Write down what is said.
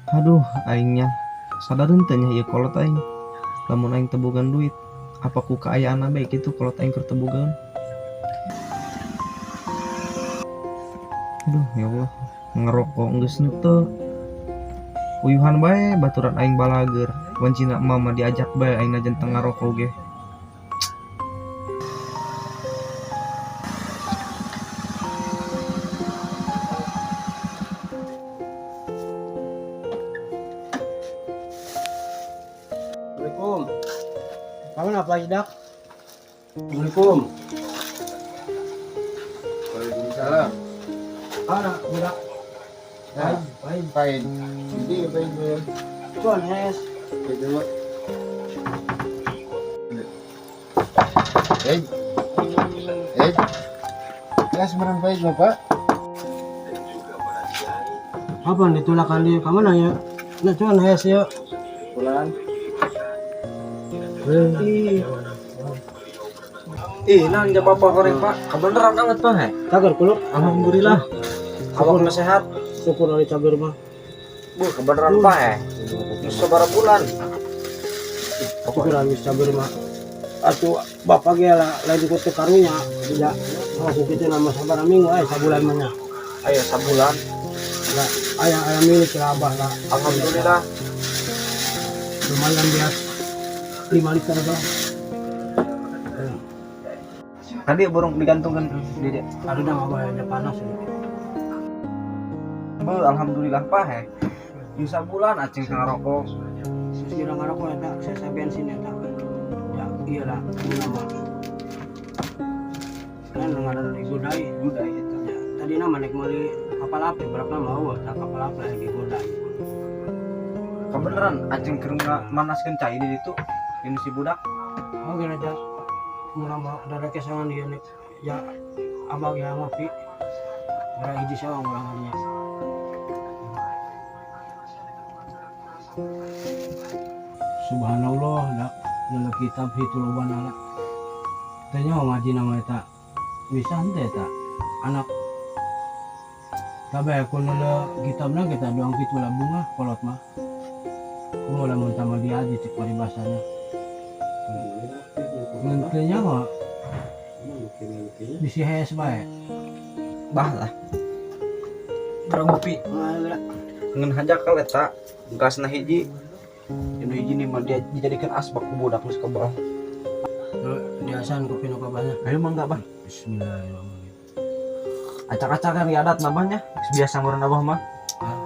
Aduh, aingnya sadareun teh nya ieu kolot aing. Lamun aing teu boga duit, apa ku kaayaan bae kitu kolot aing keur teu bogaeun. Aduh, ya Allah, ngerokok geus henteu. Uyuhan bae baturan aing balageur. Wancina mama diajak bae aing najan teu ngarokok ge. Assalamualaikum. Kamu apa Idak? Assalamualaikum. Waalaikumsalam. Mana budak? Ya, Baik, fine. Jadi apa itu? Cuan hes. Itu. Eh, eh, kelas merang baik bapak. Apa ditulakan dia? Kamu nanya. Nah, cuan hes ya. Pulang. Eh, Ih, nah jam bapak korek pak, kebeneran amat pak he. Cager kuluk. Alhamdulillah. Awak sehat. Syukur ari cager mah. Bu, kebeneran pak he. Geus sabaraha bulan. Syukur ari cager mah. Atuh bapak ge lah lain ku teu karunya. Tidak. Oh, kitu nama sabaraha minggu sabulan mah nya. Ayo sabulan. Lah, aya aya milik lah abah lah. Alhamdulillah. Lumayan bias 5 liter lah. Tadi burung digantungkan di dia. Aduh dah abah nya panas ini. Bu, alhamdulillah pak he. Geus sabulan acing ngarokok. Terus kira ngarokok eta sesa bensin eta. Ya iyalah nama. Kan ngaran digodai. Godai eta. Ya, tadi nama nek meuli kapal api berapa mau tak kapal api lagi digodai. Kebeneran acing keur manaskeun cai di ditu. Ini si budak. Oh kira aja nama ada kesangan dia nek ya abang ya ngopi. Ora hiji sawang ulangannya. Subhanallah dak dalam kitab hitu loba nala. Teh nyawa ngaji nama eta bisa henteu eta anak kabeh aku nula kitabna kita doang kitu lah bunga kolot mah. Kumaha lamun tambah diaji cek paribasana. Ngan teu nyawa bisi hees bae. Bah lah. Urang ngopi. Ngan hajakal eta gasna hiji. Ini hiji nih mah dia dijadikan asbak ku budak geus kebal. Diasan kopi nu kabahnya. Ayo mangga bah. Bismillahirrahmanirrahim. Acak-acakan di adat nabahnya. Biasa ngurang abah mah. Ah,